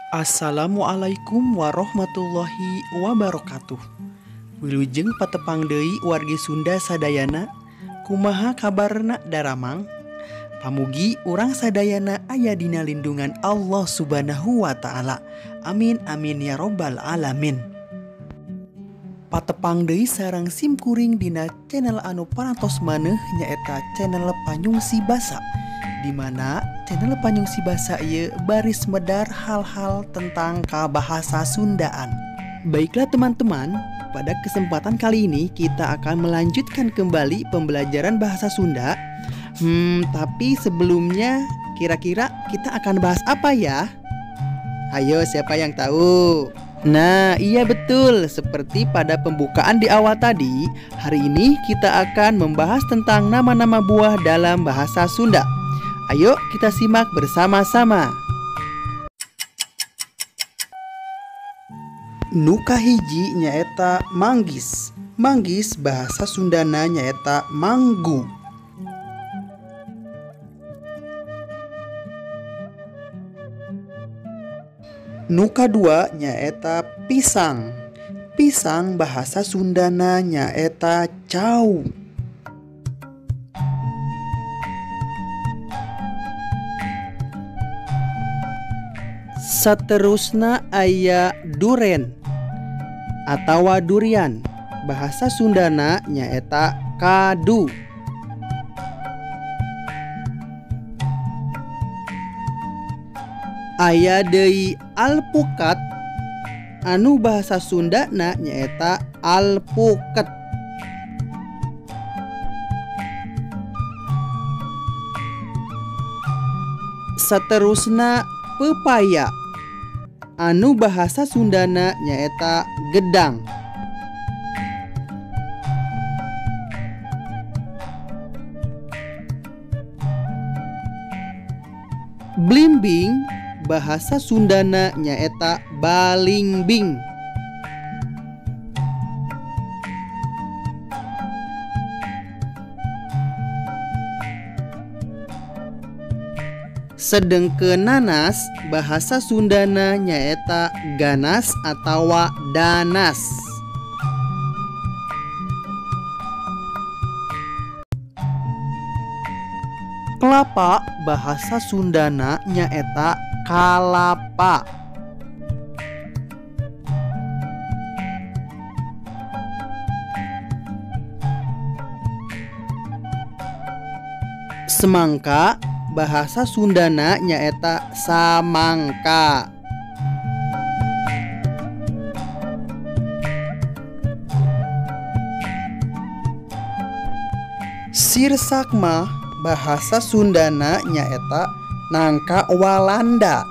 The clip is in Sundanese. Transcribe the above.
Assalamualaikum warahmatullahi wabarakatuh. Wilujeng patepang deui wargi Sunda sadayana, kumaha kabarna daramang? Pamugi urang sadayana aya dina lindungan Allah Subhanahu wa taala. Amin amin ya robbal alamin. Patepang deui sareng simkuring dina channel anu parantos maneuh nyaeta channel Panyungsi Basa, di mana channel Panyungsi Basa ieu baris medar hal-hal tentang kabahasa Sundaan. Baiklah teman-teman, pada kesempatan kali ini kita akan melanjutkan kembali pembelajaran bahasa Sunda. Tapi sebelumnya kira-kira kita akan bahas apa ya? Ayo, siapa yang tahu? Nah, iya betul, seperti pada pembukaan di awal tadi, hari ini kita akan membahas tentang nama-nama buah dalam bahasa Sunda. Ayo kita simak bersama-sama. Nu kahiji nyaeta manggis. Manggis bahasa Sundana nyaeta manggu. Nu kadua nyaeta pisang. Pisang bahasa Sundana nyaeta cau. Saterusna aya duren atawa durian. Bahasa Sundana nyaeta kadu. Aya deui alpukat anu bahasa Sundana nyaeta alpuket. Saterusna pepaya anu bahasa Sundana nyaeta gedang. Blimbing bahasa Sundana nyaeta balingbing. Sedengkeun nanas bahasa Sundana nyaeta ganas atawa danas. Kelapa bahasa Sundana nyaeta kalapa. Semangka bahasa Sundana nyaeta samangka. Sirsak mah bahasa Sundana nyaeta nangka Walanda.